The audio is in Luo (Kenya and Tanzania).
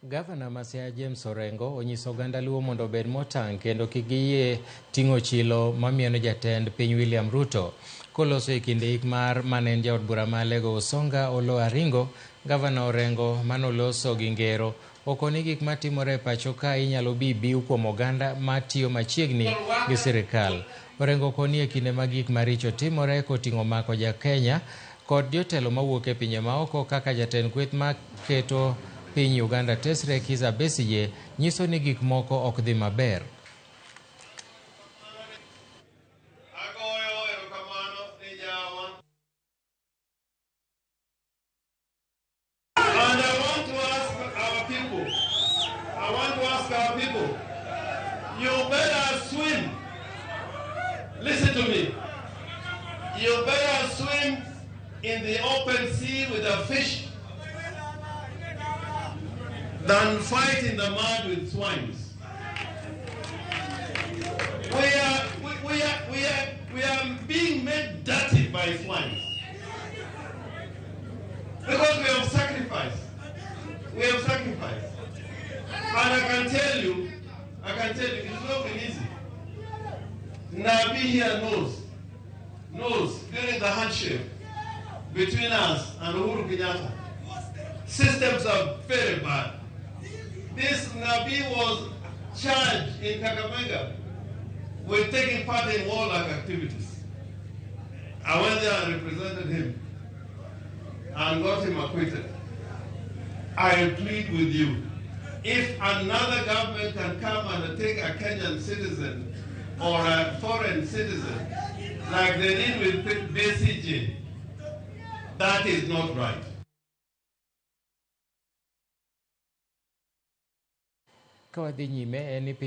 Gavana ma Siaya James Orengo onyiso oganda Luo mondo obed motang' kendo kik giyie ting'o chilo mamieno jatend piny William Ruto. Koloso e kinde ik mar mane en jaod bura ma Alego Usonga Oloo Aringo, Gavana Orengo manoloso gi ngero okoni gik matimore e pacho ka inyalo bi biw kuom oganda matiyo machiegni gi sirikal. Orengo okoni e kinde ma gik maricho timore koting'o mako ja Kenya kod jotelo mawuok e pinje maoko kaka jatend kweth maketo piny Uganda tesre Kizza Besigye nyiso ni gik moko ok dhi maber. Agoyo erokamano ne jawa. And I want to ask our people, I want to ask our people, you better swim. Listen to me. You better swim in the open sea with a fish than fight in the mud with swines. We are being made dirty by swines. Because we have sacrificed. We have sacrificed. And I can tell you, it's not been easy. Nabi here knows during the handshake between us and Uhuru Kenyatta, systems are very bad. This Nabi was charged in Kakamega with taking part in warlike activities. I went there and represented him and got him acquitted. I plead with you, if another government can come and take a Kenyan citizen or a foreign citizen, like they did with Besigye, that is not right. Ka wadhi nyime en ni piny